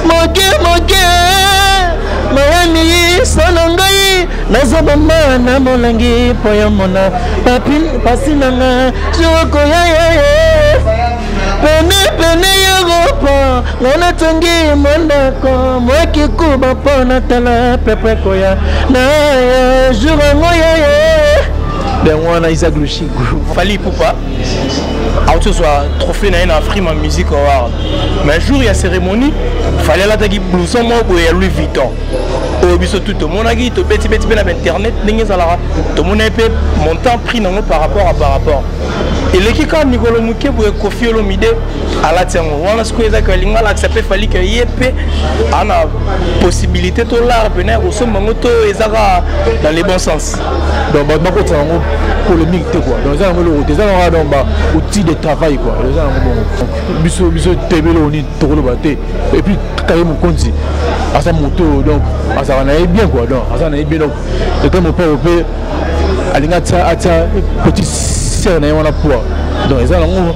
Moke moke mayami solo ngai nazoboma na molangi mpo yo mona pasi na nga jokoya pene pene yoropa nga natongi mondako mwakikuba mpo natala pepe koya na jour yango yaye yango wana Isaac Lushiku. Fally Ipupa auti ozwa trophée na ye na Afrima Music Award, mais jour ya cérémonie, Fally alataki blouson moko boye ya Louis Vuitton oyo biso tu tomonaki, tobetibeti mpe na bainternet ndenge ezalaka, tomonaki mpe montant prix nango par rapport eleki kaka mikolo moke boye. Koffi Olomide alati yango wana. Sikoyo ezaki alingi alakisa mpe Fally ke ye mpe ana possibilité to lar pene ya kosomba yango to eza kaka dans le bon sens. Donc bato bakotisa yango polémique te quoi. Donc eza yango eloko te, eza yango donc ba outil de travail quoi. Eza yango bongo. Biso toyebi eloko nini tokoloba te. Et puis kaye mokonzi aza moto, donc azalaka na ye bien quoi. Donc aza na ye bien. Donc ete mopao mpe alingi atia petit sere na ye wana poids. Donc eza yango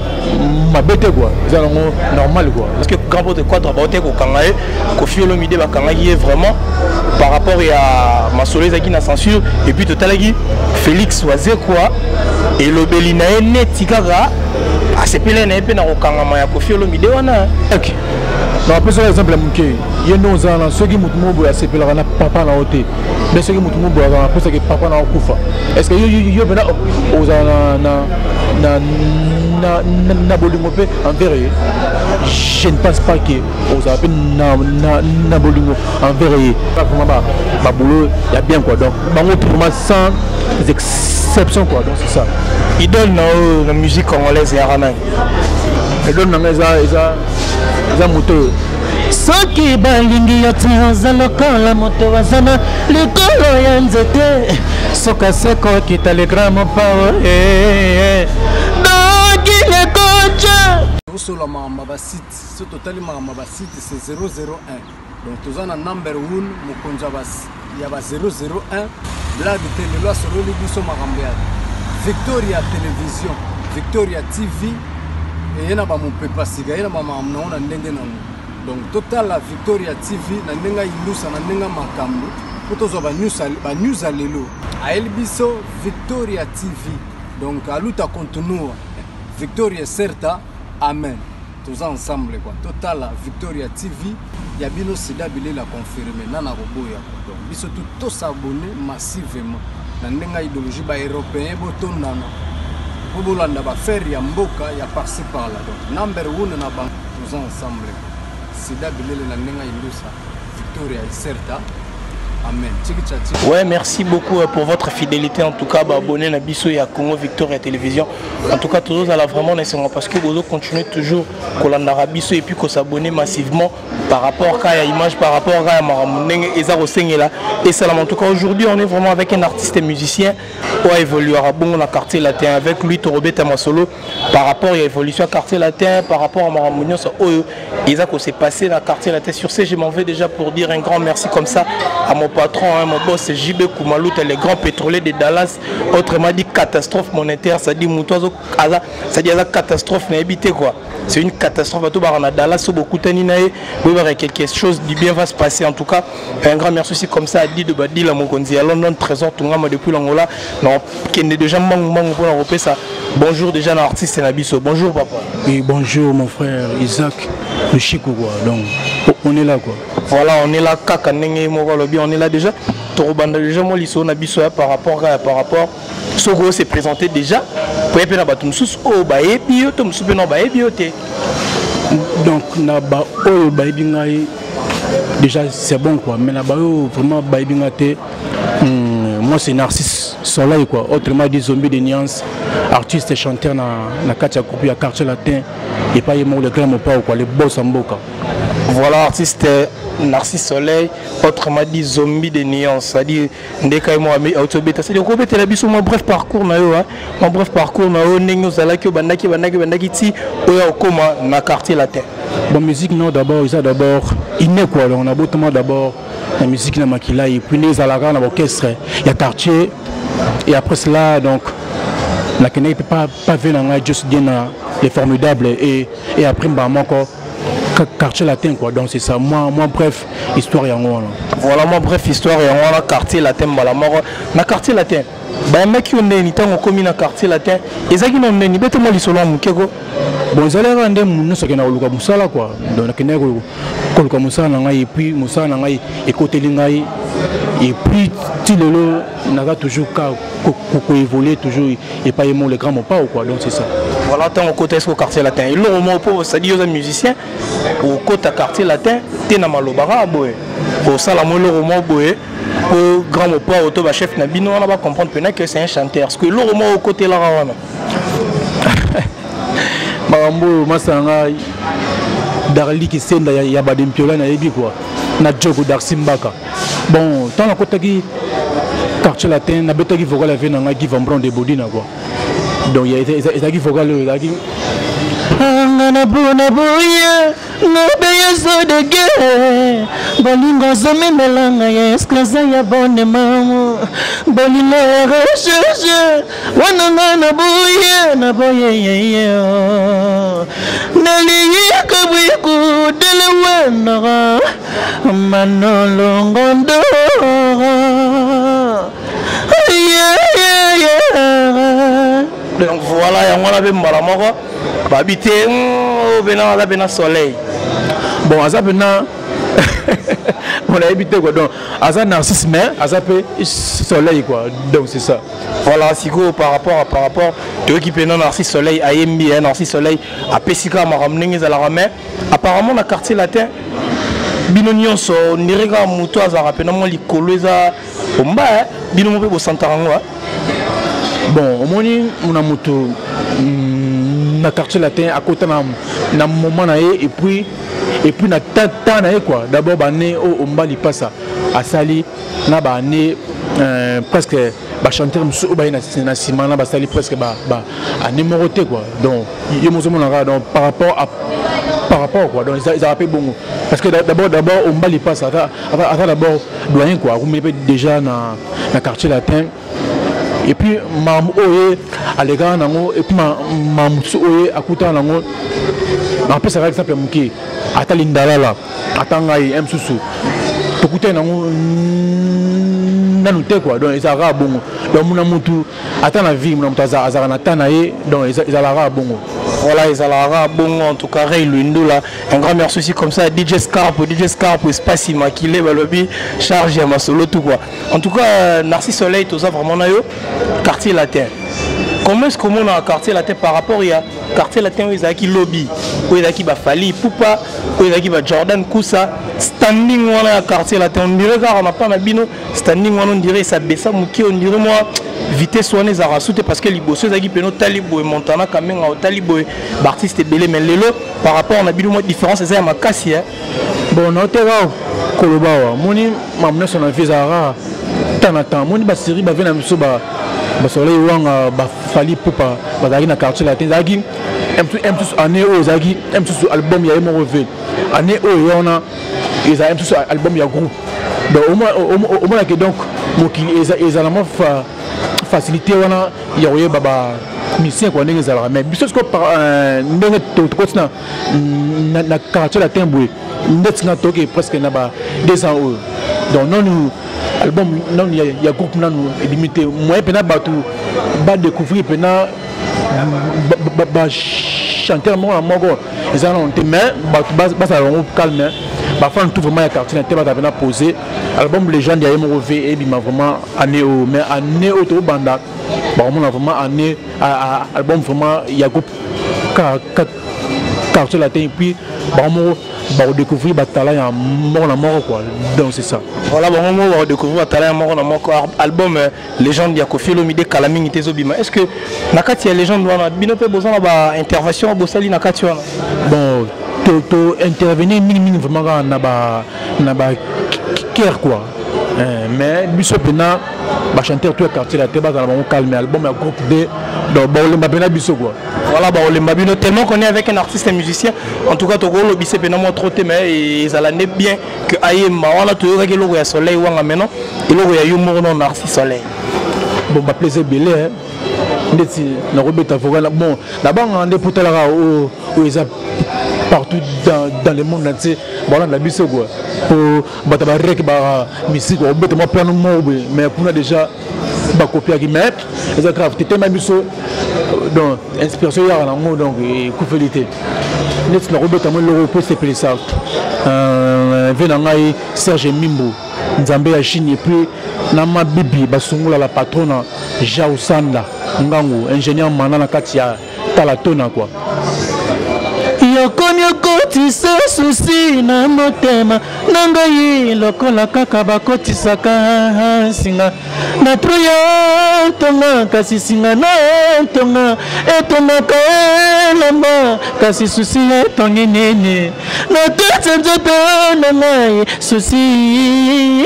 mabe te quoi, eza yango normal quoi. Parce que grand pote Quadra baote kokanga ye, Koffi Olomide bakangaki ye vraiment par rapport ya masolo ezalaki na censure. Et puis totalaki Félix Wazekwa, elobeli na ye neti kaka asepeli na ye mpe na kokangama ya Koffi Olomide wana. Ok, donc apesaka exemple ya moke. Ye nde ozala na soki motu moko boye asepelaka na papa na yo te, mais soki motu moko boye azala na mposaki papa na yo kufa, est ce que yo mpena ozala na bolingo mpe envers ye? Je ne pense pas que ozala mpe na bolingo envers ye. Vraiment baboulot ya bien quoi. Donc bango vraiment sans exception quoi. Donc c'est ça. Idole na oyo na musique congolaise yaka nani? Idole na ngai eza moto oyo. Soki balingi yo te, oza lokola moto aza na likolo ya nzete, soka seko okita le grand mopao doki lekoca. Tosola makambo ya basite. So totali makambo ya basite, c'est 001. Donc toza na number 1, mokonzi ya ba 001. Blague te, lelo asololi biso makambo ya Victoria Télévision, Victoria TV. Eye na bamopepa sika, ye na bamakambo nango na ndenge nango. Donc totala Victoria TV na ndenge ayindusa, na ndenge makambo mpo tozwa banews ya lelo. Ayeli biso Victoria TV. Donc aluta continua, Victoria certa, amen. Toza ensemble quoi. Totala Victoria TV ya bino. Sida bilela confirme nana koboya. Donc biso tu tosabonner massivement na ndenge ya idéologie. Baeuropéen botondana mpo bolanda bafere ya mboka ya par-ci par-là. Donc number one na bango, toza ensemble. Sida bilele na ndenge ya indusa, Victoria Iserta, amen. Tiki tcha. Ouais, merci beaucoup pour votre fidélité. En tout cas, bah, abonné na biso ya Congo Victoria Télévision. En tout cas, toujours à la vraiment nécessaire parce que vous continuez toujours kolanda biso et puis ko s'abonner massivement par rapport à image, par rapport à makambo ndenge eza kosengela et ça. En tout cas, aujourd'hui, on est vraiment avec un artiste et musicien oyo évoluera bongo na Quartier Latin. Avec lui, tokobeta masolo par rapport à évolution Quartier Latin, par rapport à makambo nyonso oyo eza ko se passer na Quartier Latin. Sur ce, je m'en vais déjà pour dire un grand merci comme ça à mon patron, hein, mon boss JB Koumalouta, le grand pétrolier de Dallas, autrement dit catastrophe monétaire, c'est-à-dire moto aza, c'est-à-dire aza catastrophe nayebi te quoi. C'est une catastrophe. Bato baka na Dallas, so bokutani na ye, boyebaka quelque chose du bien va se passer. En tout cas, un grand merci aussi comme ça à Dido Badila mokonzi ya London, Trésor Tungama depuis l'Angola. Na kende déjà mbangu mbangu mpona kopesa bonjour déjà na artiste na biso. Bonjour papa. Oui, bonjour mon frère Isaac le Chico quoi. Donc on est là quoi. Voilà, on est là kaka ndenge moko alobi, on est là déjà. Tokobanda déjà mo lisolo na biso ya par rapport soki oyo se présenter déjà po ye mpe na bato mosusu oyo bayebi yo to mosusu mpe na bayebi yo te. Donc na ba oyo bayebi ngai déjà, c'est bon quoi. Mais na ba oyo vraiment bayebi ngai te, moi c'est Narcisse Soleil quoi, autrement dit Zombie de Nuance, artiste et chanteur na kati ya groupe ya Quartier Latin et pas ye moko le grand mopao quoi, le boss ya mboka. Voilà, artiste Narcisse Soleil, autrement dit Zombie de Nuance, c'est-à-dire ndeka ye moko auti obeta, c'est-à-dire okobetela biso mwa bref parcours na yo, mwa bref parcours na yo, ndenge ozalaki, obandaki bandaki bandaki ti oyo okóma na Quartier Latin. Bon, musique non, d'abord eza d'abord inné quoi. Donc nabotama d'abord na musique na makila et puis nde ezalaka na baorchestre ya quartier et après cela donc Nakendaki mpe pa ve na ngai Jos Diena le formidable, et après mbala moko Quartier Latin quoi. Donc c'est ça, moi bref histoire yango wana. Voilà, moi bref histoire yango wana, Quartier Latin mbala moko. Na Quartier Latin bayambaki yo ndeni? Ntango okomi na Quartier Latin, ezalaki na ndeni? Bete mwa lisolo ya moke ko. Bon, ezalaka nde nyonso akenda koluka mosala quoi. Donc nakendaki koluka mosala na ngai, et puis mosala na ngai ekoteli ngai, et puis ti lelo naza toujours ka koévoluer toujours epai ye mo le grand Mopao quoi. Donc c'est ça. Voilà, ntango okota eske Quartier Latin, eloko moko mpo osadi, oza musicien, okota Quartier Latin te na maloba kaka boye, kosala mo eloko moko boye po grand Mopao to bachef na bino wana bacomprendre mpena que c'est un chanteur? Parce que eloko moko okotelaka wana? Makambo oyo, masa na ngai Darli Kisenda ya Badempiola, nayebi quoi, na Jogo Darcy Mbaka. Bon, ntango nakotaki Quartier Latin, nabetaki vocal ya vie na ngai Guy Vambron de Bodina quoi. Donc ezalaki vocal oyo ezalaki anga na bona boye ngabe dege bolingo ozomemelanga ya esclave ya bone mamo bolingo ya recherche wana nga na boye na boye yeye naliyika bwiku delewenaka manolongondo. Donc voilà, yango wana mpe mbala moko babi te pena aza pena soleil. Bon, aza pena, on ayebi te quoi. Donc aza narcisse, mais aza mpe soleil quoi. Donc c'est ça. Voilà, sikoyo par rapport toyoki mpena Narcisse Soleil ayembi, Narcisse Soleil apesi kaka makambo ndenge ezalaka. Mais apparemment na Quartier Latin bino nyonso ndire kaka moto azalaka mpena mwa likolo eza omba, bino mo mpe bosantaka yango? Bon, omoni na moto na Quartier Latin akota na moment na ye, et puis na temps na ye quoi. D'abord bane oyo omba lipasa asali na baane presque bachanteur mosusu oyo baye na nsima na basali presque baane moko te quoi. Donc ye mozomonaka, donc par rapport quoi. Donc ezalaka mpe bongo parce que d'abord omba lipasa aza d'abord doyen quoi, akumeli mpe déjà na Quartier Latin. Et puis makambo oyo alekaka nango, et puis makambo mosusu oyo akutaka nango, napesaka exemple ya moke, ata lindalala, ata ngai ye mosusu tokutani nango nanu te quoi. Donc ezalaka bongo. Donc muna mutu ata na vie, muna mutu azalaka na ta na ye. Donc ezalaka bongo. Voilà, ezalaka bongo. En tout cas, Ray Lundula, un grand merci aussi comme ça DJ Scarp, DJ Scarp, espace immaculé balobi charge ya masolo tout quoi. En tout cas, Narcisse Soleil, toza vraiment na yo Quartier Latin. Comment est-ce qu'on a Quartier Latin par rapport ya Quartier Latin oyo ezalaki lobi, oyo ezalaki baFally Ipupa, oyo ezalaki baJordan Kusa? Standing wana ya Quartier Latin, on dirait kaka na pa na bino standing wana, on dirait esabesa moke, on dirait mwa vitesse wana ezalaka su te, parce que liboso ezalaki pene otali boye Montana Kamenga, otali boye baartiste ebele. Mais lelo par rapport na bino, mwa différence eza ya makasi. Bon, naoteka koloba awa, moni makambo nyonso na vie ezalaka temps na temps. Moni basérie bavie na biso, basoleil wanga, baFally Ipupa bazalaki na Quartier Latin, ezalaki mosusu année oyo ezalaki mosusu album ya ye moko ve, année oyo ye wana ezala mosusu album ya groupe. Donc omonake, donc mokili ezala mwa facilité wana ya koyeba ba musicien kwa ndenge ezalaka. Mais biso siko ndenge tokoti na Quartier Latin boye, ndeti nga toke presque na ba 2 ans oyo, donc nanu album nanu ya groupe nanu ebimi te. Moyen mpena bato badécouvrir mpena bachanteur moko na moko eza nano te. Mais bato bazala bango calme, bafan tout vraiment ya Quartier na te bazala mpena posé. Album légende ya ye moko ve ebima vraiment année oyo, mais année oyo tobanda bakomona vraiment année album vraiment ya groupe Quartier Latin, et puis bango moko bakodécouvrir batalent ya moko na moko quoi. Donc c'est ça. Voilà, bango moko bakodécouvrir batalent ya moko na moko. Album légende ya Koffi Olomide kala mingi te ezobima. Est ce que na kati ya légende wana bino mpe boza na baintervention bosali na kati wana? Bon, to intervenir mingimingi vraiment kaka na ba chœur quoi. Mais biso mpena bachanteur tout ya Quartier Latin bazala bango calme, album ya groupe d, donc baolemba mpena biso quoi. Voilà, baolemba bino tellement qu'on est avec un artiste et musicien. En tout cas, tokolobisa mpena mwa trop te, mais ezala nde bien que ayemba wana. Toyokaki eloko ya Soleil Wanga, maintenant eloko ya yo moko no Narcisse Soleil. Bon, baplaise ebele. Ndeti nakobeta vocal, bon, nabangaka nde mpo talaka oyo eza partout dans le monde entier, balanda biso quoi, po bato bareke ba misiki obeta mwa piano moko boye, mais kuna déjà bakopiaki. Mais eza grave te, tema biso, donc inspiration eyaka nango, donc ekufeli te. Neti nakobeta mwa eloko mpo esepelisa ve na ngai Serge Mimbo, Nzambe ya Chine, et puis na Mabibi Basungola, la patrona Jausanda Ngangu, ingénieur mana na kati ya Talatona quoi. Yokomi okotisa susi na motema na ngai lokola kaka bakotisaka singa na tro ya ntonga, kasi singa na ntonga etongaka elamba, kasi susi etongi nini na kati ya nzoto na ngai? Susi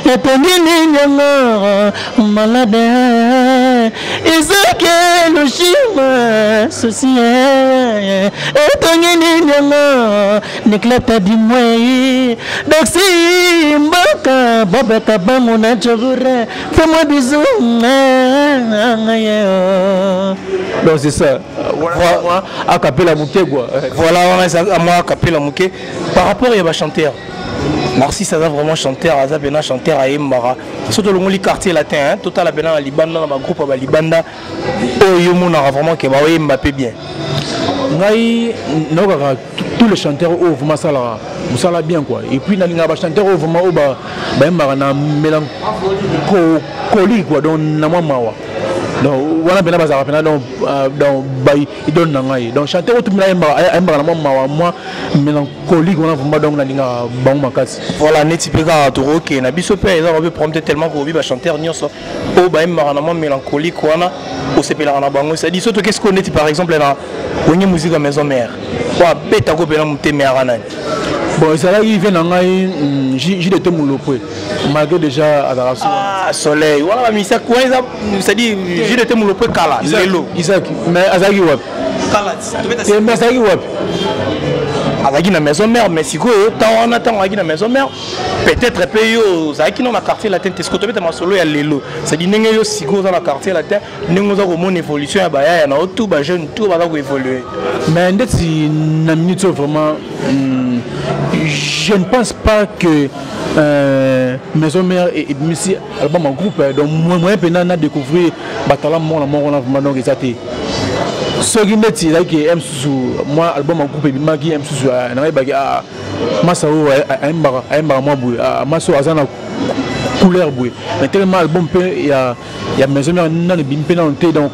etongi nini yango? Malade ezake lushima, susi etongi nini yango? Niklata dimwei daksi mboka bobeka bango na jogure, fais-moi bisou. Donc c'est ça. Voilà, acapella moke quoi. Voilà, wana eza mwa acapella moke. Par rapport ya bachanteur, Narcisse aza vraiment chanteur, aza pena chanteur, ayembaka. Soki tolongoli Quartier Latin, hein, totala pena na libanda, na bagroupe ya balibanda oyo yo omonaka vraiment ke baoyemba mpe bien. Ngai nayokaka tous les chanteurs oyo vraiment asalaka mosala bien quoi. Et puis nalingaka bachanteur oyo vraiment oyo bayembaka na mélancolie quoi, donc na mwa mawa. Donc wana mpena bazalaka mpena, donc baidole na ngai. Donc chanteur oyo tumina ayembaka na mwa mawa, mwa mélancolique wana, vraiment, donc nalingaka bango makasi. Voilà, neti mpe kaka tokokende na biso mpe eza mpe problème te, tellement kobi bachanteur nyonso oyo bayembaka na mwa mélancolique wana, osepelaka na bango. C'est-à-dire soki tokesi ko neti par exemple na Wenge Musique ya Maison Mère, oyo abetako mpena motema yaka nani? Bon, ezalaki vie na ngai JDT Molopwe, malgré déjà azalaka Ah, Soleil wana, bamisa wana eza, c'est-à-dire JDT Molopwe kala, lelo. Isaac, mais azalaki wapi? Kala. Te, mais azalaki wapi? Azalaki na Maison Mère, mais sikoyo ntango wana, ntango azalaki na Maison Mère, peut-être mpe yo ozalaki no na Quartier Latin te. Sikoyo tobeta masolo ya lelo, c'est-à-dire ndenge yo sikoyo oza na Quartier Latin, ndenge oza komona évolution ya bayaya na yo, tout bajeune tout baza koévolue. Mais ndeti na minute oyo vraiment, je ne pense pas que Maison Mère ebimisi album en groupe, donc moyen mpena na découvrir batala moko na moko na vraiment, donc eza te. Soki neti ezalaki m susu mwa album en groupe ebimaki, m susu nayebaki masa oyo ayembaka mwa boye, masa oyo aza na couleur boye. Mais tellement album mpe ya Maison Mère nano ebimi mpe nano te, donc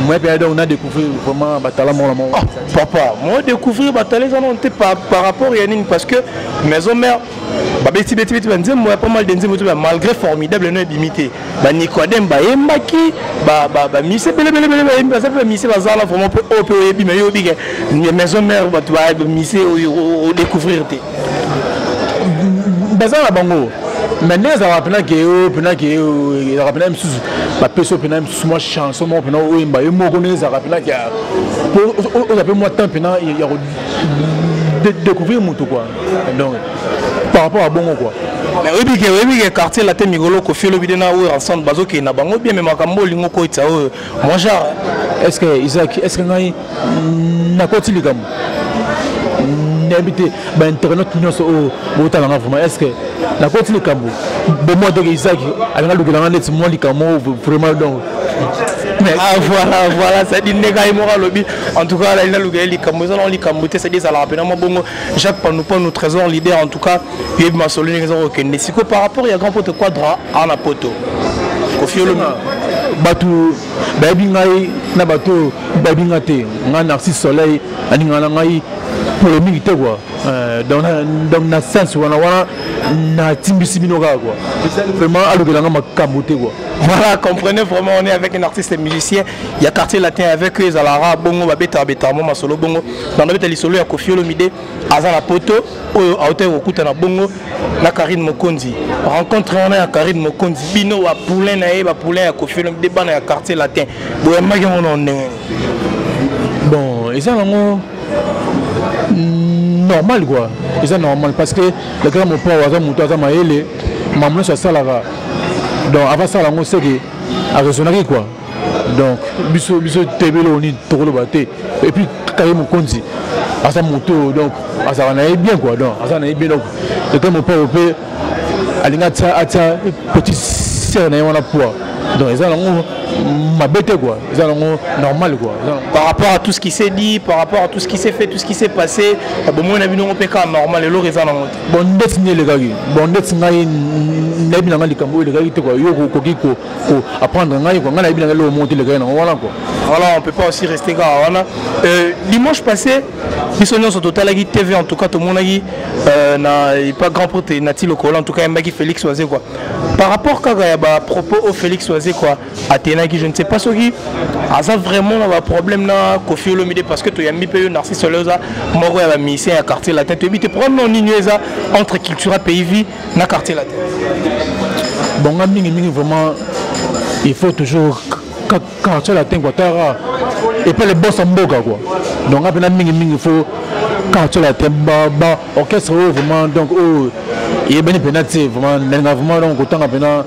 moyen mpe donc na découvrir vraiment batala moko na moko. Ah, papa, moi découvrir batala eza nano te par rapport ya nini? Parce que Maison Mère babeti beti beti banzembo ya pas mal de nzembo te, malgré Formidable no ebimi te, banicodème bayembaki, bamise ebelebelebele bayembi, baza mpe bamise bazala vraiment mpe oyo mpe oyebi. Mais yo oyebi ke Maison Mère bato bamise oyo odécouvrir te. Baza na bango, mais ndenge ezalaka mpena ke oyo mpena ke ezalaka mpena misusu bapesi oyo mpena misusu mwa chanson moko mpena oyemba ye moko, ndenge ezalaka mpena ke po oza mpe mwa temps mpena ya découvrir moto quoi, donc par rapport à bongo quoi. Mais oyebi ke Quartier Latin mikolo, Kofi olobi te na oyo ensemble bazokende na bango bien, mais makambo olingo koyetisa oyo mon genre. Est ce que Isaac, est ce que ngai nakoti likambo? Nayebi te, bainternet nyonso oyo botalanga, vraiment, est ce que nakoti likambo bomoi teke Isaac alinga lukelanga neti mwa likambo vraiment, donc? Ah, voilà, c'est-à-dire ndenge ye moko alobi, en tout cas alali naluka ye likambo, eza nango likambo te, c'est-à-dire ezalaka mpena mwa bongo. Jacques Panupanu, Trésor leader, en tout cas yebi masolo ndenge eza kokende sikoyo par rapport ya grand poto Quadra ana poto Kofi Olomi. Bato bayebi ngai na bato oyo bayebi ngai te, ngai Narcisse Soleil alingaka na ngai polémique te quoi. Donc na sens wana natimbisi bino kaka quoi, vraiment alokelanga makambo te quoi. Voilà, comprenez vraiment, on est avec un artiste musicien. Il y a Quartier Latin avec eux, Zalara, Bongo, Babeta, Babeta, Moma Solo Bongo. Dans le solo, il y a Kofi Olomide, Azala Poto, oyo aute kokuta na bongo na Karine Mokonzi. Rencontre wana ya Karine Mokonzi, bino ba poulain na ye, ba poulain ya Kofi Olomide, bana ya Quartier Latin. Boyambaki yango na ndenge? Bon, eza nango normal quoi, eza normal parce que le grand mopao aza moto aza mayele, makambo nyonso asalaka, donc avant asala yango seke araisonnaki quoi. Donc biso biso toyebi eloko nini tokoloba te. Et puis kaye mokonzi aza moto, donc azalaka na ye bien quoi. Donc aza na ye bien. Donc ete mopao mpe alingi atia atia petit sere na ye wana poids. Donc eza nango mabe te quoi, eza nango normal quoi. Par rapport à tout ce qui s'est dit, par rapport à tout ce qui s'est fait, tout ce qui s'est passé, bomoi na bino mpe kaka normal, eloko eza nango te. Bon, ndeti nini elekaki? Bon, ndeti ngai nayebi na ngai likambo oyo elekaki te quoi. Yo okoki ko apprendre ngai quoi. Ngai nayebi na ngai eloko moko te elekaki nango wana quoi. Voilà, on peut pas aussi rester kaka wana. Dimanche passé, biso nyonso totalaki TV, en tout cas tomonaki na pas grand prêtre Nati Lokola, en tout cas yambaki Félix Wazekwa. Par rapport kaka ya bapropos oyo Félix Wazekwa atenaki, je ne sais pas soki aza vraiment na baproblème na Koffi Olomide, parce que toyambi mpe yo Narcisse Soleil, oza moko ya bamusicien ya Quartier Latin. Toyebi te problème no nini eza entre Cultura Pays Vie na Quartier Latin. Bon, nga mingi mingi vraiment, il faut toujours Quartier Latin quoi. Tara et puis les boss en mboka quoi. Donc nga mpena mingi mingi, faut Quartier Latin ba orchestre oyo vraiment, donc oyo eyebani mpena te vraiment. Nalinga vraiment donc kotanga mpena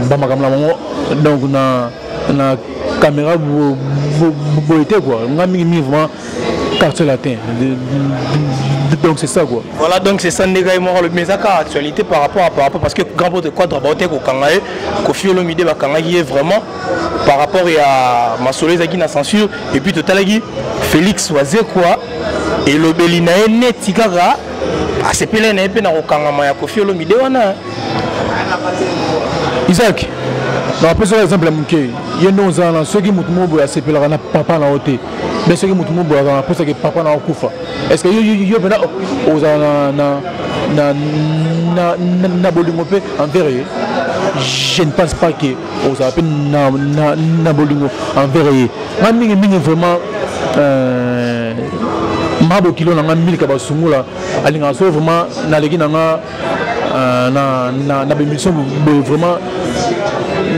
bamakambo na bango, donc na caméra boye te quoi. Nga mingi mingi vraiment Quartier Latin, donc c'est ça quoi. Voilà, donc c'est ça ndenge moko alobi, mais eza kaka actualité par rapport, parce que grand prêtre Quadra baote kokanga ye, Koffi Olomide bakangaki ye vraiment par rapport ya masolo ezalaki na censure. Et puis totalaki Félix Wazekwa, elobeli na ye neti kaka asepeli na ye mpe na kokangama ya Koffi Olomide wana. Isaac, napesaka exemple ya moke. Ye nde ozala na soki motu moko boye asepelaka na papa na yo te, mais soki motu moko boye azala na mposaki papa na yo kufa, est ce que yo mpena ozala na bolingo mpe envers ye? Je ne pense pas que ozala mpe na bolingo envers ye. Nga mingi mingi vraiment, mabokilo na nga milika basungola alingaka so vraiment naleki na nga na bémission boye, vraiment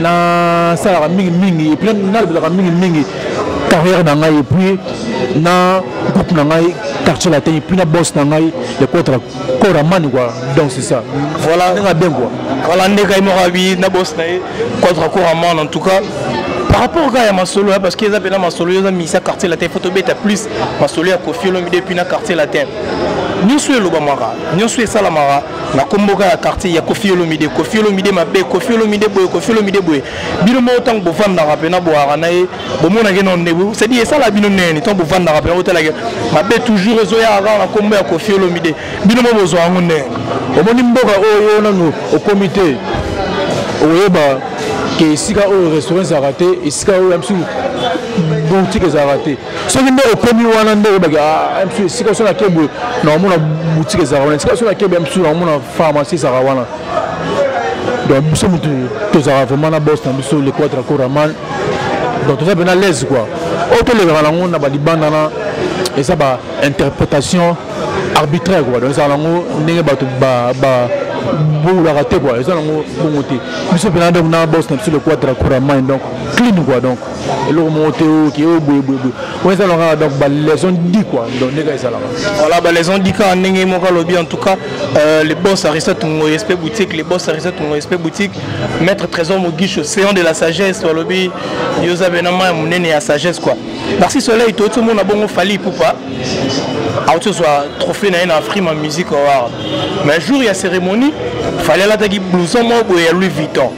nasalaka mingimingi et puis nalobelaka mingimingi carrière na ngai et puis na groupe na ngai Quartier Latin et puis na boss na ngai le Quadra Koraman quoi. Donc c'est ça. Voilà. Ndenge bien quoi. Voilà, ndenge moko abi na boss na ye Quadra Koraman. En tout cas, par rapport kaka ya masolo, parce que eza mpena masolo, eza misa Quartier Latin, faut tobeta plus masolo ya Koffi Olomide puis na Quartier Latin. Nyonso elobamaka, nyonso esalamaka na kombo kaka ya quartier ya Koffi Olomide. Koffi Olomide mabe, Koffi Olomide boye, Koffi Olomide boye. Bino moko, ntango bovandaka mpena boyaka na ye, bomonaki no nde, c'est-à-dire esala bino nini ntango bovandaka mpena botalaki mabe toujours ezoyaka kaka na kombo ya Koffi Olomide? Bino mo bozwa yango ndenge? Omoni, mboka oyo nanu okomi te, okoyeba ke esika oyo restaurant ezalaka te, esika oyo ya mosusu boutique ezalaka te. Soki nde okomi wana nde oyebaki mosusu esika so nake boye naomona boutique ezalaka wana, esika so nake boye mosusu naomona pharmacie ezalaka wana. Donc biso motu tozalaka vraiment na boss na biso le Quadra Koraman, donc toza mpena l'aise quoi. Oyo tolekaka nango na balibanda na eza ba interprétation arbitraire quoi. Donc ezala nango ndenge bato bolaka te quoi, eza nango bongo te. Biso mpena donc na boss na biso le Quadra Koraman, donc clean quoi. Donc eloko moko te oyo oyo boye boye boye oyo eza kaka donc balaison di quoi. Donc ndenge ezalaka. Voilà, balaison di kaka ndenge moko alobi. En tout cas, les boss Aristote Ngoy SP Boutique, les boss Aristote Ngoy SP Boutique, maître Trésor Mogish, océan de la sagesse, alobi yoza benama ya monene ya sagesse quoi. Merci Soleil. Tout le monde a bongo Fally Ipupa auti ozwa trophée na ye na Afrima Music Award, mais jour ya cérémonie, Fally alataki blouson moko boye ya Louis Vuitton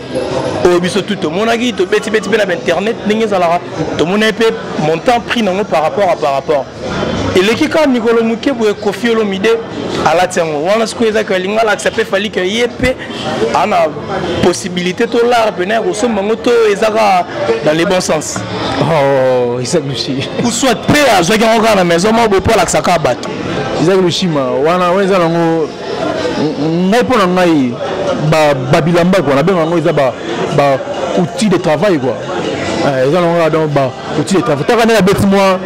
oyo biso tu tomonaki, tobetibeti mpe na bainternet ndenge ezalaka, tomonaki mpe montant prix nango par rapport eleki kaka mikolo moke boye, Koffi Olomide alati yango wana. Sikoyo ezaki alingi alakisa mpe Fally ke ye mpe ana possibilité to lar pene ya kosomba yango to eza kaka dans le bon sens? Oh, Isaac Lushi. Ou soit mpe azwaki yango kaka na maison moko boye mpo alakisa kaka bato. Isaac Lushima wana wana eza nango ngai mpo na ngai babilamba quoi, nabenga yango eza ba outil de travail quoi. Eza nango kaka donc ba outil de travail. Taka ndenge abeti mwa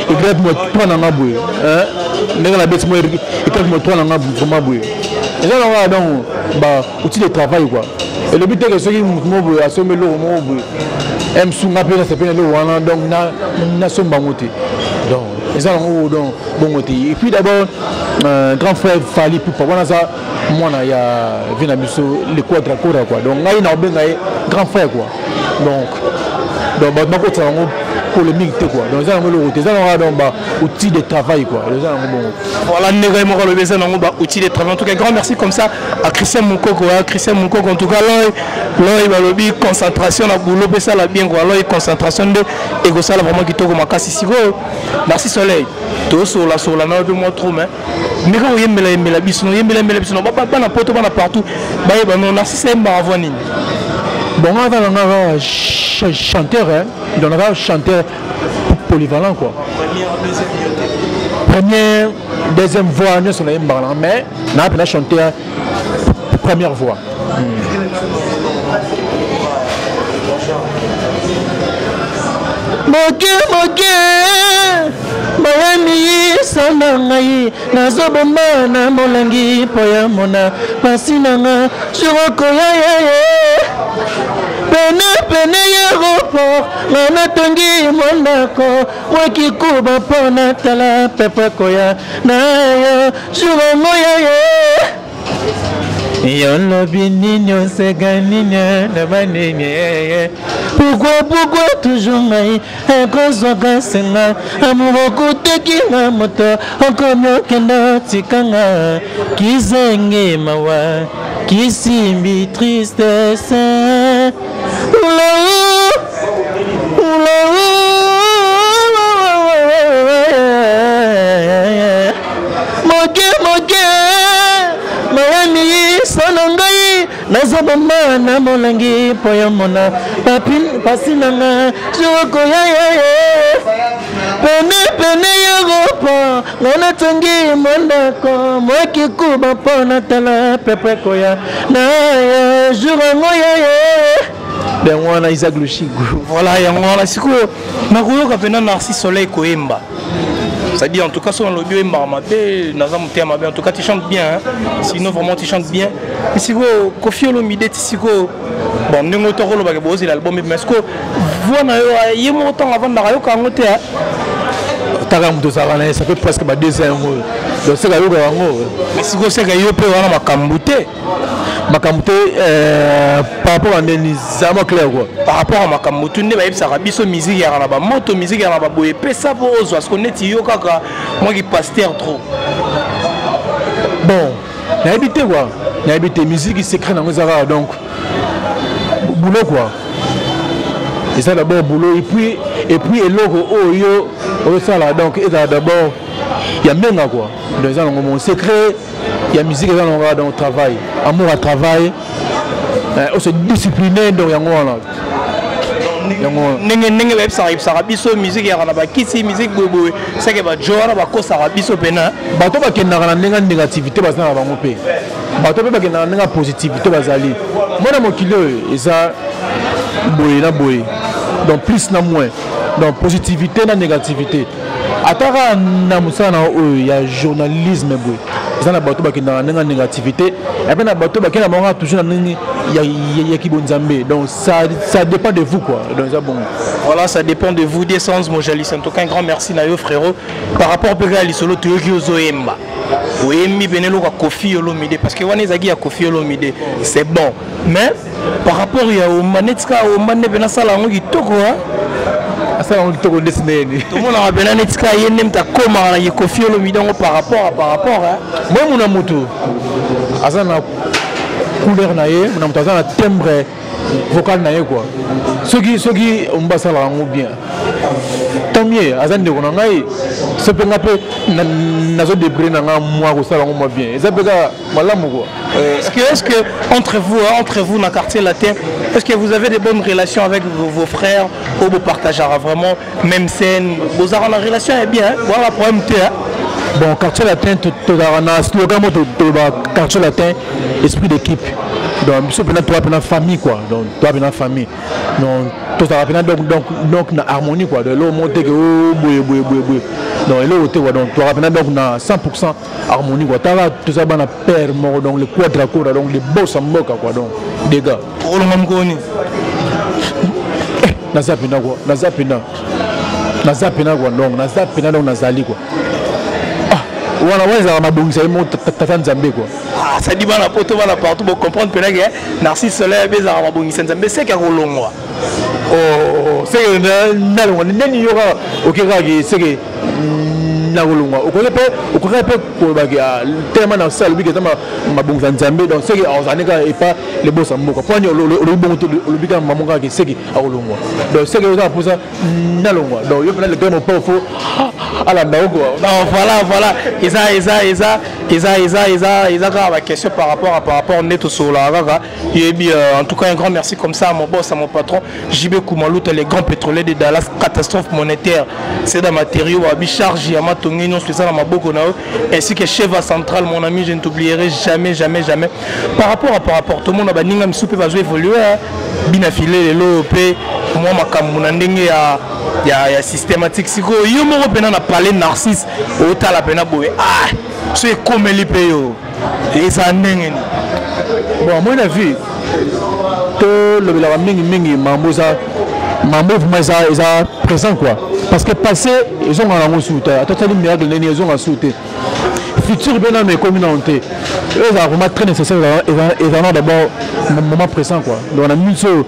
éclate mwa 3 na nga boye, ndenge nabeti mwa éclate mwa 3 na nga vraiment boye, eza nango kaka donc ba outil de travail quoi. Elobi teke soki motu moko boye asombi eloko moko boye, msu nga mpe nasepeli na eloko wana, donc nasomba yango te. Donc eza nango donc bongo te. Et puis d'abord, grand frère Fally Ipupa wana aza mwana ya vie na biso le Quadra Kora quoi. Donc ngai na obenga ye grand frère quoi. Donc Donc bato bakotisa yango polémique te quoi. Donc eza yango eloko te, eza yango donc ba outil de travail quoi, eza yango bongo. Voilà, ndenge moko alobi, eza nango ba outil de travail. En tout cas, grand merci comme ça à Christian Mukoko, hein, Christian Mukoko. En tout cas, loi loi balobi concentration na boulot mpe esala bien quoi. Loi concentration nde ekosala vraiment kitoko makasi. Sikoyo Merci Soleil, tosolola solola na yo mpe mwa trop, mais ndenge oyembela yembela biso, oyembela yembela biso bana poto, bana partout bayeba no Narcisse ayembaka voix nini. Bon, nga aza nanga chanteur, hein. Donc naza chanteur polyvalent quoi. Première, deuxième voix nyonso nayembaka nanga, mais naa mpena chanteur première voix. Moke moke bayamiyisa na ngai, nazobomba na molangi mpo ya mona pasi na nga jurokoya yeye pene pene ya aéroport. Nga natongi mwa ndako mwa kikuba mpo natala pepe koya na yo jurongo yeye. Yolobi nini, oseka nini na banini? Pourquoi, pourquoi toujours ngai ekozwaka senga amour okutaki nga moto okomi okenda tikanga kizenge mawa kisimbi tristesse. Oula, oula, moke moke mayami solo ngai nazobomba na molangi mpo ya mona pasi na nga jokoya yeye pene pene yoropo. Nga natongi mwa ndako mwa kikuba mpo natala pepe koya na ye jour yango yeye. Yango wana Isaac Lushigo. Voilà, yango wana. Sikoyo nakoyoka mpena Narcisse Soleil koyemba, c'est-à-dire, en tout cas, soki nalobi oyembaka mabe, naza motema mabe. En tout cas, tu chantes bien, hein? Sinon vraiment tu chantes bien. Mais sikoyo Kofi Olomide ti sikoyo, bon, ndenge otokolobaka bozela album, mais sikoyo voix na yo ye moko ntango avandaka ayoka yango te? Taka moto ozalaka na ye, ça fait presque ba 2 ans yango, donc seka ayokaka yango. Mais sikoyo seka yo mpe wana makambo te. Makambo te par rapport à ndeni zama clair quoi. Par rapport à makambo tu nde bayebisaka biso, musique yaka na bamoto, musique yaka na baboye, epesa mpo ozwa siko neti yo kaka mwaki pasteur trop. Bon, nayebi te quoi, nayebi te. Musique, secret nango eza kaka donc boulot quoi. Eza d'abord boulot et puis eloko oyo ozosala, donc ezala d'abord ya mbenga quoi. Donc eza nango mon secret ya musique, eza nango kaka donc travail, amour à travail, ose discipliner. Donc yango wana, yango wana. Ndenge bayebisaka yebisaka biso musique yaka na bakisi, musique boyeboye, seke bajo wana bakosaka biso mpena. Bato bakendaka na ndenge ya négativité baza na bango, mpe bato mpe bakendaka na ndenge ya positivité bazali. Mwana mokili oyo eza boye na boye, donc plus na moins, donc positivité na négativité. Ata kaka na mosala na oyo ya journalisme boye, eza na bato bakendaka na ndenge ya négativité, epe na bato bakenda bango kaka toujours na ndenge ya kibonzambe. Donc ça dépend de vous quoi, donc eza bongo. Voilà, ça dépend de vous. Décence Mojalis, en tout cas un grand merci na yo frérot. Par rapport mpe kaka lisolo toyoki ozoyemba, oyembi pene eloko ya Kofi Olomide, parce que wana ezalaki ya Kofi Olomide, c'est bon. Mais par rapport ya Omba, neti kaka Omba nde mpe nasala yango kitoko, hein? Asala yango kitoko ndesi ndeni. Tomonaka mpena neti kaka ye nde moto akomaka na ye Kofi Olomide yango par rapport, hein? Moi, muna moto aza na couleur na ye, muna moto aza na timbre vocal na ye quoi. Soki Omba asalaka yango bien, tant mieux, aza ndeko na ngai. So mpe nga mpe nazodébrouiller na nga mwa kosala yango mwa bien, eza mpe kaka malamu quoi. Est-ce que entre vous, hein, entre vous dans le quartier latin, est-ce que vous avez des bonnes relations avec vos frères ou vous partagez vraiment même scène? Vous avez la relation est bien, hein? Voilà, problème te, hein? Bon, quartier latin, tozalaka na slogan mo toloba: quartier latin, esprit d'équipe. Donc biso mpena toza mpena famille quoi, donc toza mpena famille, donc tozalaka mpena donc na harmonie quoi. Donc eloko moko teke o boye boye boye boye, donc eloko te quoi. Donc tozalaka mpena donc na 100 harmonie quoi. Tala, toza bana père moko, donc le quadra kora, donc le boss ya mboka quoi, donc dégâts. Olonga mokoni. Naza mpena quoi, naza mpena, naza mpena quoi, donc naza mpena, donc nazali quoi. Ah, wana wana ezalaka mabongisa ye moko tata Nzambe quoi. Ah, ça dit bana poto, bana partout, bo comprendre pena que Narcisse Soleil bezaka mabongisa Nzambe, seke akolongwa. Oh, seke nalongwa nani yo kaka oke kaka ke seke nakolongwa. Okoki mpe, okoki mpe kolobaki telema na sala, alobi ke eza mabongisa Nzambe. Donc seke azali kaka epa lebosa mboka. Mpo ani olobi bongo te? Olobi kaka mamo kaka ke seke akolongwa. Donc seke oza na mposa nalongwa, donc yo mpena le mopao fo alanda yo quoi. Non, voilà, eza eza eza eza eza eza eza kaka baquestion par rapport nde tosololaka kaka, yebi. En tout cas, un grand merci comme ça à mon boss, à mon patron JB Koumalouta, les grands pétroliers de Dallas, catastrophe monétaire, c'est dans matériaux babi charge ya matongi nyonso eza na maboko na yo, ainsi que Cheva Central, mon ami, je ne t'oublierai jamais, jamais, jamais. Par rapport tout le monde, baninga misusu mpe bazo évoluer bina file lelo mpe mwa makambo na ndenge ya systématique. Sikoyo yo moko mpena na palais Narcisse, otala mpena boye, ah, so ekomeli mpe yo, eza ndenge nini? Bon, à mon avis, tolobelaka mingimingi mambo eza, mambo vraiment eza présent quoi, parce que passé ezongaka nango su te. Ata tosali miracle ndeni, ezonga su te. Futur mpe nano ekomi nano te. Oyo ezala vraiment très nécessaire, ezala d'abord moment présent quoi. Donc na miso oyo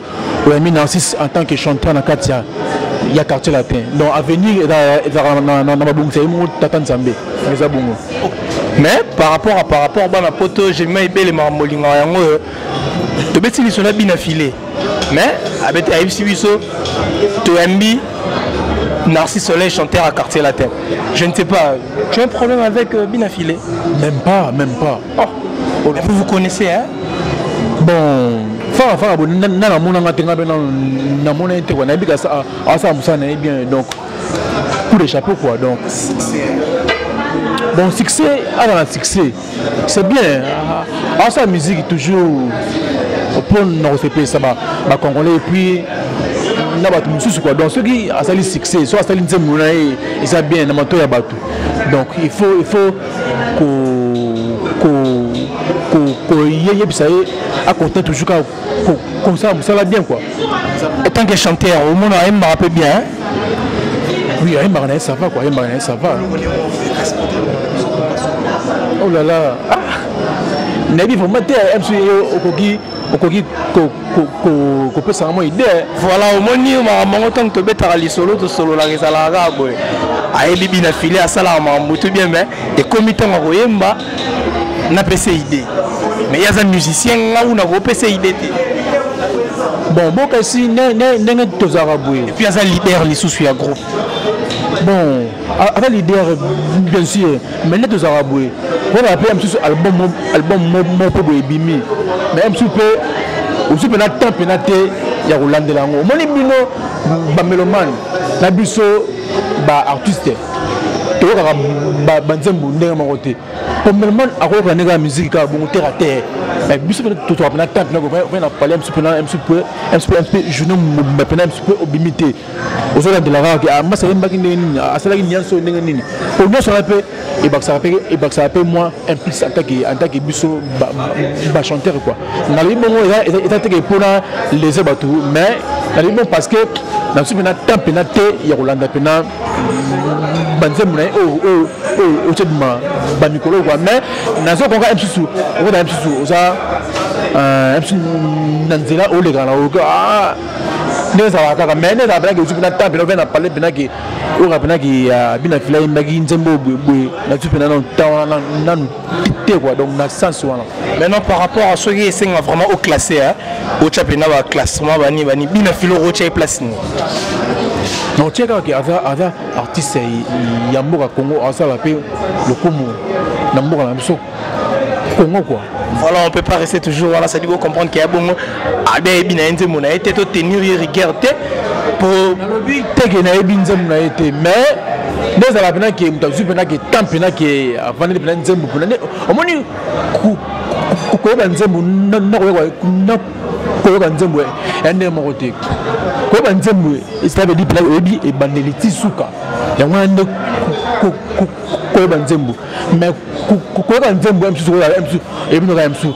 oyami Narcisse en tant que chanteur na kati ya Quartier Latin, donc avenir ezalaka na mabongisa ye moko Tata Nzambe, eza bongo. Mais par rapport bana poto, jema ebelemaka molingaka yango oyo tobeti liso na bina file, mais abeti ayebisi biso toyambi Narcisse Soleil, chanteur à Quartier Latin. Je ne sais pas, tu as un problème avec Bina Filé? Même pas, même pas. Oh. Vous vous connaissez, hein? Bon, fara fara bo na namonanga te, nga mpe namona ye te quoi. Nayebi ka asala mosala na ye bien, donc coup de chapeau quoi. Donc bon, succès, aza na succès, c'est bien. Asala musique toujours mpo na kosepelisa bacongolais et puis na bato mosusu quoi. Donc soki asali succès, soki asali nzembo na ye, eza bien na mato ya bato. Donc il faut koyebisa ye acontinue toujours kaka kosala mosala bien quoi. En tant que chanteur, au moins ayembaka mpe bien, hein? Oui, ayembaka na ye, ça va quoi, ayembaka na ye, ça va. Oh là là, ah, nayebi vraiment te. Msu okoki kopesaka mwa idée. Voilà, omoni makambo yango, ntango tobetaka lisolo, tosololaka, ezalaka kaka boye. Ayebi bina file, asalaka makambo to bien, mais ekomi ntango akoyemba, napesa idée, mais ye aza musicien, ngau na kopesa idée te. Bon, bokasi ndenge tozalaka boye. Et puis aza leader lisusu ya groupe. Bon, aza leader bien sûr, mais nde tozalaka boye, mpona mpe ya mosusu album moko mpe boye ebimi, mais ya mosusu mpe ozwi mpena temps mpena te ya kolandela yango. Omoni bino bamélomane na biso baartiste, toyokaka banzembo ndenge moko te. Po mélomane akoyoka ndenge ya musique kaka bongo terre à terre, mais biso mpe tozwaka mpena temps mpena kovai na palais mosusu mpena mosusu mpe mpe journée mobimba mpena mosusu mpe obimi te, ozolandela kaka masa ayembaki ndenge nini, asalaki nyonso ndenge nini. Po nyonso wana mpe ebakisaka mpe mwa un plus en tant que biso bachanteur quoi. Nalobi bongo eza teke mpona lese bato, mais nalobi bongo parce que na biso mpena temps mpena te ya kolanda mpena banzembo na ye oyo otie bima bamikolo quoi. Mais nazokonga mosusu, okota mosusu, oza mosusu na nzela, olekaka na oyoka ndenge ezalaka kaka. Mais nde ezalaka mpenaki ozwi mpena temps mpena ovia na palais mpenaki, oyoka mpenaki bina fila ayembaki nzembo boye boye, nazwi mpena nanu temps wana nanu te quoi. Donc na sens wana. Maintenant, par rapport à soki esenga vraiment au classé, hein, otya mpena baclassement bani bani, bina filo otya ye place nini? Na otie kaka ke aza artiste ya mboka Congo, asala mpe lokumu na mboka na biso Congo quoi. Voilà, on peut pas rester toujours wana, ça dit comprendre qu'il y a bongo abe ayebi na ye nzembo na ye te, totenir ye rigueur te po nalobi te ke nayebi nzembo na ye te, mais nde ezala mpena ke moto azwi mpena ke temps mpena ke avandeli mpena nzembo mpena. Omoni, koyeba nzembo na koyoka nzembo ya ndenge moko te. Koyeba nzembo, cela veut dire mpena oyebi ebandeli ti suka, yango wana nde koyeba nzembo. Mais koyoka nzembo ya mosusu, oyebi noka ya mosusu,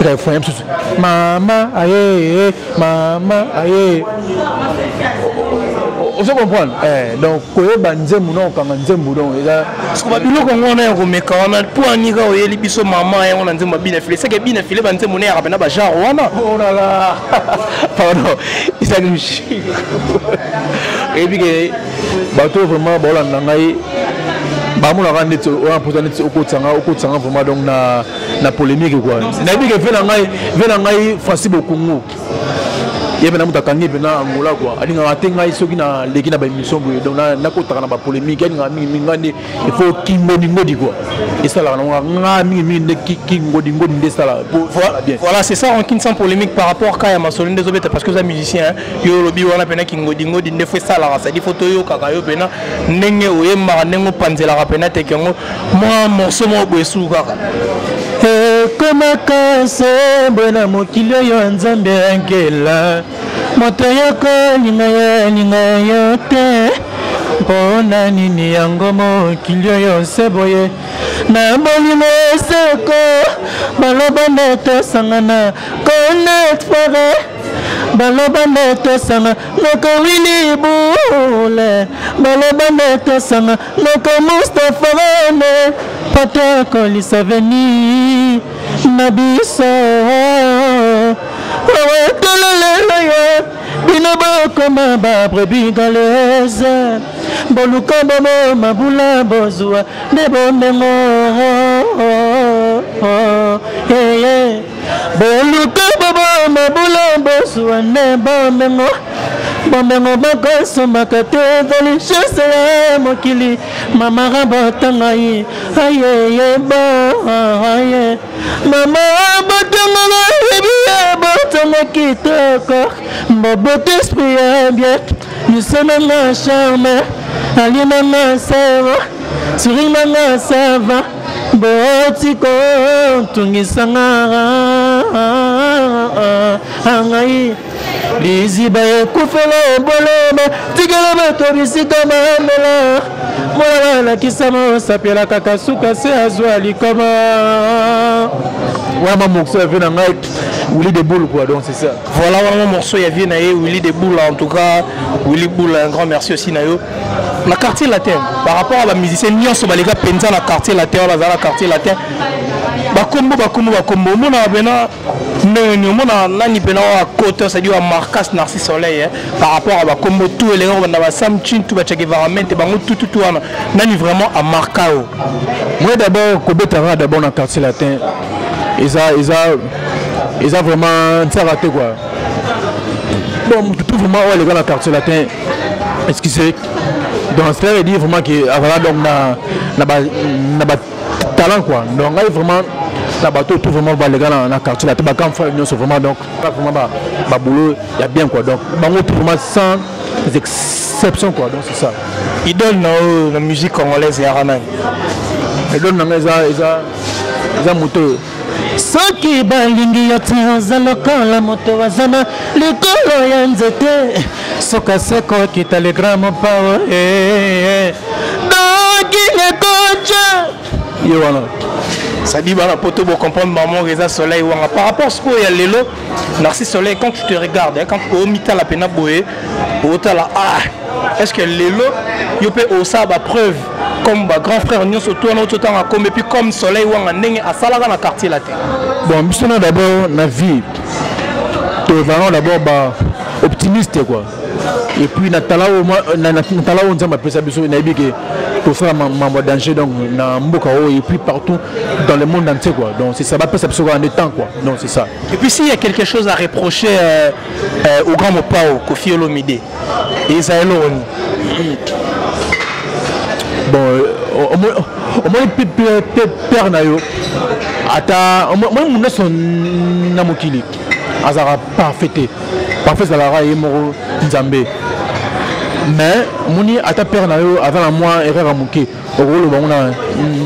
refrain ya mosusu, mama aye, mama aye. Ozo comprendre? Eh, donc koyeba nzembo na kokanga nzembo, donc eza Siko babiloko yango wana ya komeka wana, mpo anika oyeli biso mama yango na nzembo ya Bina File, seke Bina File banzembo ne yaka mpena bagenre wana. Oh là là, pardon, ezali mshiko. Oyebi ke bato vraiment baolanda ngai, bamonaka neti oyo mposa neti okotisanga vraiment donc na polémique quoi. Nayebi ke ve na ngai Francis Bokungu, ye mpena moto akangi mpena Angola quoi. Alingaka te ngai soki naleki na baémission boye, donc nakotaka na bapolémique. Alingaka mingimingi ngai nde il faut kingodingodi quoi. Esalaka nango nga mingimingi nde kingodingodi nde esalaka bien. Voilà, c'est ça, rancune sans polémique par rapport ka ya masolo nde ezobeta, parce que oza musicien. Yo olobi wana mpena kingodingodi nde fo esalaka, c'est-à-dire fo toyokaka yo mpena ndenge oyembaka, ndenge opanzelaka mpena teke yango mwa morceau moko boye esuku kaka. Ekomaka sembo na mokili oyo Nzambe ankela moto yokolinga ye alinga yo te. Mpo na nini yango mokili oyo se boye na bolingo eseko? Baloba nde tosangana connect fore, baloba nde tosanga noko Wili Bule, baloba nde tosanga noko Mustapha Rene, po tokolisa veni na biso. Owetololelo yo bino bokoma babrebis galese, boluka bomo mabula bozwa nde bomengo. Boluka bobo mabula bozwa nde bomengo, bomengo bakosombaka te, ezali richesse ya mokili. Mama rabota ngai ayeye bo aye, mama botongo bayebi ye botongo kitoko, boboto esprit ya bien, miso nanga charme, ali nanga sero suri nanga sava, botiko tungisanga ngai liziba ekufela ebolema, tikela bato bisika bamela mwana balakisa mosapela kaka suka se azwa likoma. Wana morceau ya vie na ngai Willy de Boule quoi, donc c'est ça. Voilà vraiment morceau ya vie na ye Willy de Boule. En tout cas Willy Boule, un grand merci aussi na yo. Na Quartier Latin, par rapport à bamusicien nyonso baleka mpenza na Quartier Latin, wana bazala na Quartier Latin, bakombo bakombo bakombo, omonaka mpena ndenge nini? Omona nani mpena oyo akota, c'est-à-dire wa Marcas Narcisse Soleil, hein, par rapport à bakombo tout elenga kobanda basam Chintu, bachake varamente bango tututu wana, nani vraiment amarka o? Moi d'abord, kobetaka d'abord na Quartier Latin eza vraiment ntiaka te quoi. Bon, motu tout vraiment oyo aleka na Quartier Latin, excusez, donc cela veut dire vraiment que azala donc na ba talent quoi. Donc ngai vraiment na bato tout vraiment baleka na Quartier Latin, bagrand frère nyonso vraiment, donc vraiment baboulot ya bien quoi. Donc bango tout vraiment sans exception quoi, donc c'est ça. Idole na oyo na musique congolaise eyaka nani? Idole na ngai eza moto oyo. Soki balingi yo te, oza lokola moto aza na likolo ya nzete, soka seko okita le grand mopao dokinekoja. Ye wana. Sadi bana poto bocomprendre maman eza Soleil Wanga. Par rapport sikoyo ya lelo, Narcisse Soleil, quand tu te regardes, hein, quand omitala pena boye, otala, ah, est ce que lelo yo mpe osala bapreuve comme bagrand frère nyonso to wana ototanga kombe, et puis comme Soleil Wanga ndenge asalaka na Quartier Latin? Bon, biso na d'abord na vie tozalaka d'abord ba optimiste quoi. Et puis na tala oyo Nzambe apesa biso, nayebi ke tosala mambo ya danger donc na mboka oyo et puis partout dans le monde entier quoi. Donc c'est ça, bapesa biso kaka nde temps quoi, donc c'est ça. Et puis s'il y a quelque chose à reprocher au grand Mopao Kofi Olomide, eza eloko nini? Bon, omoni père na yo, ata omoni moto nyonso na mokili azalaka parfait te. Parfait ezalaka ye moko Nzambe. Mais omoni, ata père na yo aza na mwa erreur ya moke, okoloba yango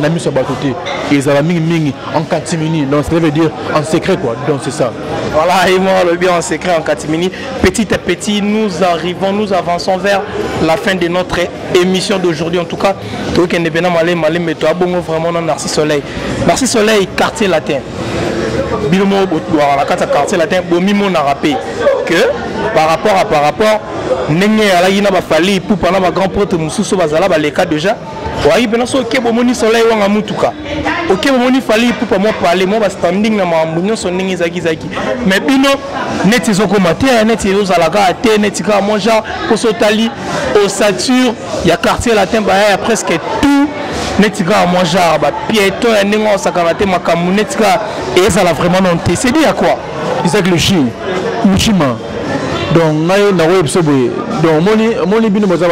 na miso ya bato te, ezala mingimingi en catimini, donc cela veut dire en secret quoi, donc c'est ça. Voilà, et moi le bien en secret, en catimini. Petit à petit, nous arrivons, nous avançons vers la fin de notre émission d'aujourd'hui. En tout cas, tokende bena malé malé, mais toi bongo vraiment dans Narcisse Soleil. Narcisse Soleil, Quartier Latin. Bino mo na kati ya Quartier Latin, bomi mo na rappé que par rapport à par rapport Ndenge alaki na bafali Ipupa na bagrand prêtre mosusu bazala baleka déjà. Oyaki mpena so oke bomoni Soleil Wanga mutuka, oke bomoni Fally Ipupa mwa pale mwa bastanding na makambo nyonso ndenge ezalaki ezalaki. Mais bino neti ezokoma te, neti ezozala kaka te, neti kaka mwa genre mposo otali ossature ya Quartier Latin baya ya presque tout, neti kaka mwa genre bapiéton ya ndenge osakana te, makambo neti kaka ezala vraiment non te. C'est dit à quoi? Isaac Lushi Lushima. Donc ngai nakoyebi biso boye, donc omoni bino boza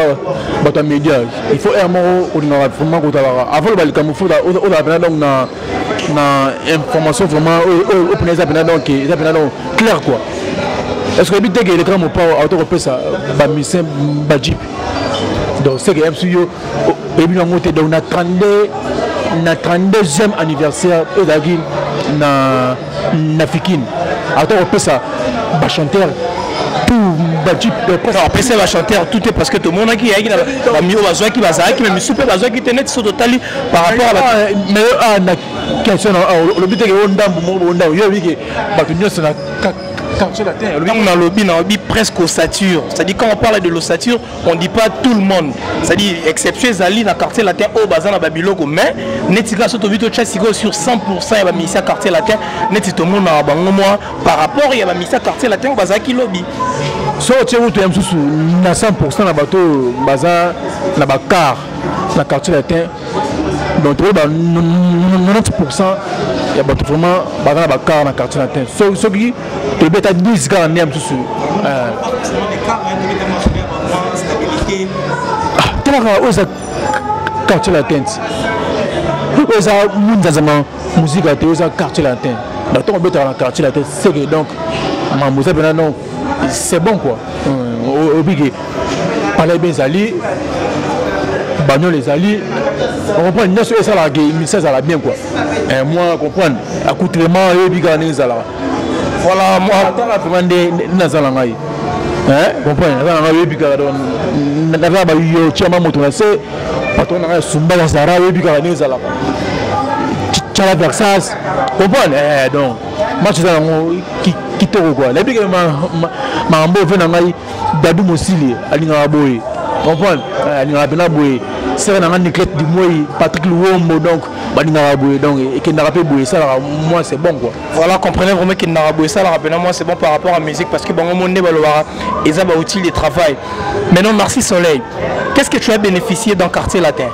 bato ya média, il faut aire moko olingaka vraiment kotalaka avant loba likambo, faut ozala mpena donc na information vraiment oyo mpena eza mpena, donc eza mpena donc clair quoi. Est ce que oyebi te ke elekaka Mopao auta kopesa bamusicien bajeep? Donc c'est que msu yo oyebi yango te. Donc na 32, na 32e anniversaire ezalaki na Fikine, ata kopesa bachanteur tout bajeep. Apesa bachanteur tout te, parce que tomonaki yayaki na bamio bazwaki, bazalaki, mais misu mpe bazwaki te, neti so totali par rapport à mais na question olobi teke o ndambu moko o ndambu, yo oyebi ke bato nyonso na Quartier Latin. Ntango nalobi, nalobi presque ossature, c'est-à-dire quand on parle de l'ossature, on dit pas tout le monde, c'est-à-dire exception ezali na Quartier Latin oyo baza na babiloko. Mais neti kaka so tobi totya sikoyo sur 100 ya bamusicien Quartier Latin, neti tomonaka bango mwa par rapport ya bamusicien Quartier Latin oyo bazalaki lobi. So otie kutu ya mosusu na 100 na bato oyo baza na bacar na Quartier Latin, donc tokoyeba 90 ya bato vraiment baza na bacar na Quartier Latin. Soki toyebi ata 10 kaka nde ya mosusu, talaka oyo eza Quartier Latin ti oyo eza munzanzama muzika te, oyo eza Quartier Latin. Donc ntongo obetaka na Quartier Latin, c'est que donc mambo eza mpena, donc c'est bon quoi. Obike palais be ezali, bagnole ezali, ocomprendre nyonso oyo esalaka ke misa ezala bien quoi. Moi comprendre accoutrement, oyebi kaka ndenge ezalaka. Voilà, moi atala vraiment nde naza na ngai, comprendre, naza na ngai, oyebi kaka. Donc naza na bayo tiama moto na se, patron na ngai Sumba ya Zara, oyebi kaka ndenge ezalaka, Tiala Versas, comprendre. Donc match eza yango kitoko quoi. Nayebi ke makambo oyo ve na ngai Dadu Mosili alingaka boye, comprendre, alingaka mpena boye. Sere na ngai Niclette Dimwei, Patrick Luombo, donc balingaka boye, donc ekendaka mpe boye, esalaka moi c'est bon quoi. Voilà, comprenez vraiment ekendaka boye, esalaka mpena moi c'est bon par rapport à musique, parce que bango mo nde balobaka eza baoutil de travail. Maintenant, Narcisse Soleil, qu'est-ce que tu as bénéficié dans Quartier Latin?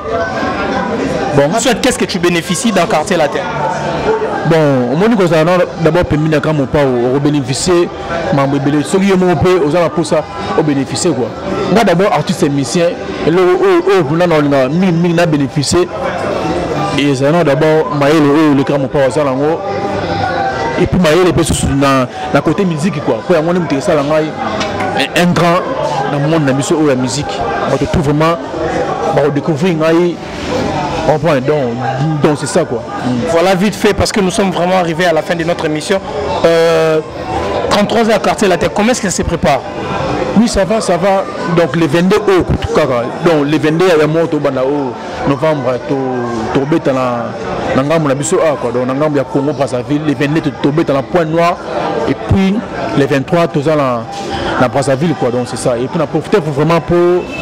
Bon, soit qu'est-ce que tu bénéficies dans Quartier Latin? Bon, omoni kozala na d'abord pembeni ya Mopao, okobénéficie mambo ebele. Soki yo moko mpe oza na mposa obénéficie quoi. Nga d'abord artiste musicien, eloko oyo mpena na olingaka mingimingi na bénéficie ezala na d'abord mayele oyo olekaka Mopao aza nango, et puis mayele mpe susu na côté musique quoi, mpo yango nde moto esala ngai un grand na monde na biso oyo ya musique. Bato tout vraiment bakodécouvrir ngai, comprends. Donc c'est ça quoi. Voilà, vite fait, parce que nous sommes vraiment arrivés à la fin de notre émission. 33 heures Quartier Latin, comment est-ce que ça se prépare? Oui, ça va, ça va. Donc le 22 oyo kaka, donc le 22 ya moto banda oyo novembre, tobeta na ngambo na biso awa quoi, donc na ngambo ya Congo Brazzaville. Le 22 tobeta na Pointe Noire et puis le 23 toza na Brazzaville quoi. Donc c'est ça. Et puis na profiter vraiment pour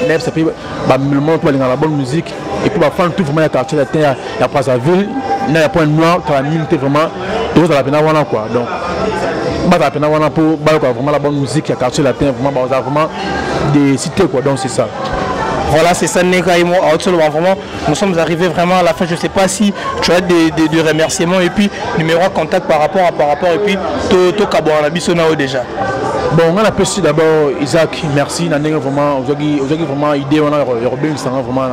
nayebisa mpe bamillement to balingaka la bonne musique et puis bafan tout vraiment ya Quartier Latin ya Brazzaville na ya Pointe Noire, kala mingi te vraiment tozala mpena wana quoi. Donc bazala mpena wana mpo bayoka vraiment la bonne musique ya Quartier Latin, vraiment bazala vraiment des cités quoi. Donc c'est ça. Voilà, c'est ça, Neka et moi. Vraiment, nous sommes arrivés vraiment à la fin. Je ne sais pas si tu as des remerciements et puis numéro de contact par rapport et puis to kabwana biso nao déjà. Bon, on a apprécié d'abord Isaac, merci. Na ndenge vraiment, ozaki vraiment idée wana ya kobengisanga vraiment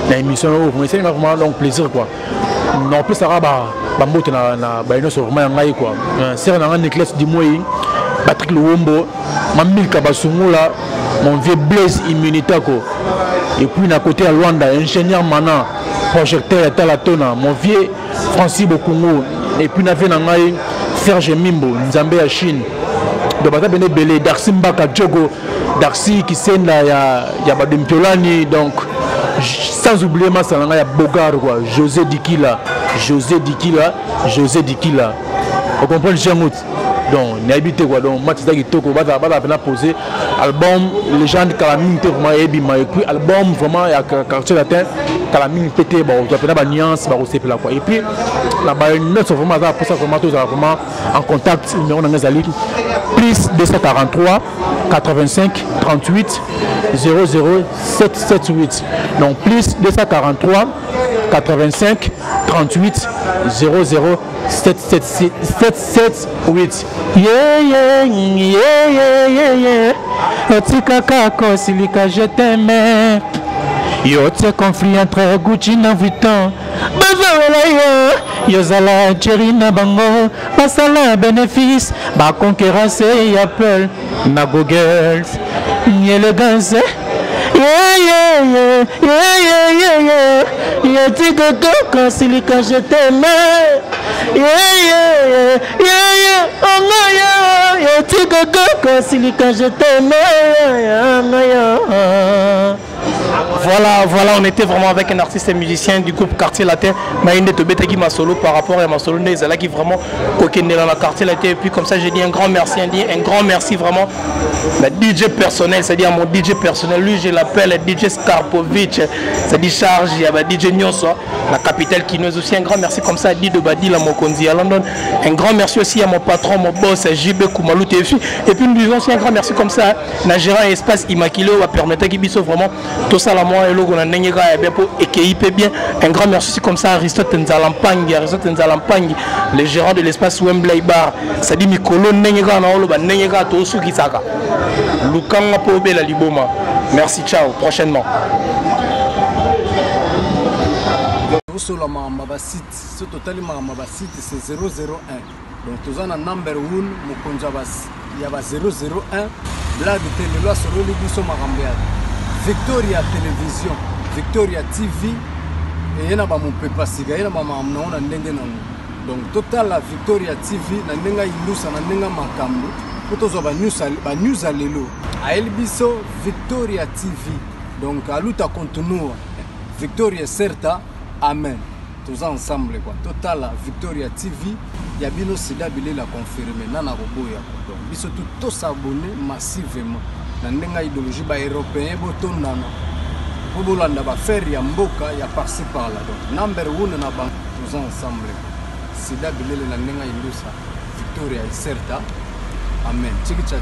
na émission oyo, vraiment esalinga vraiment donc plaisir quoi. Non, plus saka ba bambote na baye nyonso vraiment ya ngai quoi. Sere na ngai Nicolas Dimoi, Patrick Luombo, Mamilka Basungula, mon vieux Blaise Immunitako. Et puis na côté ya Luanda, ingénieur Mana, projecteur ya Talatona, mon vieux Francis Bokungu. Et puis na vie na ngai Serge Mimbo, Nzambe ya Chine. Donc baza bene ebele, Darcy Mbaka Djogo, Darcy Kisenda ya Badempiolani, donc sans oublier masala ngai ya Bogar quoi, José Dikila, José Dikila, José Dikila. Ocomprendre, Jango. Donc nayebi te quoi. Donc match eza kitoko, bazala bazala mpena posé. Album Légende kala mingi te vraiment ebima, et puis album vraiment ya Quartier Latin kala mingi mpe te, bakozwa mpena banuance, bakosepela quoi. Et puis na bayo nyonso vraiment aza mposa vraiment tozala vraiment en contact, numéro na ngai ezali plus 243 85 38 00 778. Donc plus 243 85 38 00 778. Yeah, yeah. Otikaka kosilika, je t'aime. Yo tie conflit entre Gucci na Vuitton, bazowela yo, yozala chéri na bango, basala bénéfice, baconcurrence ya Apple na Google. Élégance, yeah. Yotikaka kosilika, je t'aime, yeah. Ongoyo, yotikaka kosilika, je t'aime, ongoyo. Voilà, on était vraiment avec un artiste et musicien du groupe Quartier Latin, Maïnde Tobeteki Masolo, par rapport à Masolo, qui vraiment dans le Quartier Latin. Et puis comme ça, j'ai dit un grand merci, un grand merci vraiment, la DJ personnel, c'est-à-dire mon DJ personnel, lui je l'appelle DJ Skarpovic, c'est-à-dire charge, il y a DJ Nyonso, la capitale kinoise aussi. Un grand merci comme ça à Dido Badi, la Mokonzi à London. Un grand merci aussi à mon patron, mon boss, JB Koumalou TFI. Et puis nous disons aussi un grand merci comme ça, na gérant Espace Immaculé, va permettre qu'il puisse vraiment tout ça la moi eloko na ndenge kaka ya bien mpo ekei mpe bien. Un grand merci aussi comme ça Aristote Nzalampangi, Aristote Nzalampangi, le gérant de l'espace Wembley Bar, c'est-à-dire mikolo ndenge kaka na oloba ndenge kaka tosukisaka lukanga mpo obela liboma. Merci, ciao, prochainement. Tosola makambo ya basite. So totali makambo ya basite, c'est 001. Donc toza na number 1, mokonzi ya ba 001, blague te. Lelo asololi biso makambo ya Victoria Télévision, Victoria TV eye na bamopepa sika, ye na bamakambo nango na ndenge nango. Donc totala Victoria TV na ndenge ayindusa, na ndenge makambo, mpo tozwa banews ya lelo. Ayeli biso Victoria TV. Donc aluta continua, victoria certa, amen. Toza ensemble quoi. Totala Victoria TV ya bino, sida bilela confirme nana koboya. Donc biso tu tosabonner massivement na ndenge ya idéologie. Baeuropéen botondana mpo bolanda baaffaire ya mboka ya par-ci par-là. Donc number one na bango, toza ensemble. Sida bilele na ndenge ya indusa, victoria certa, amen. Chiki cha.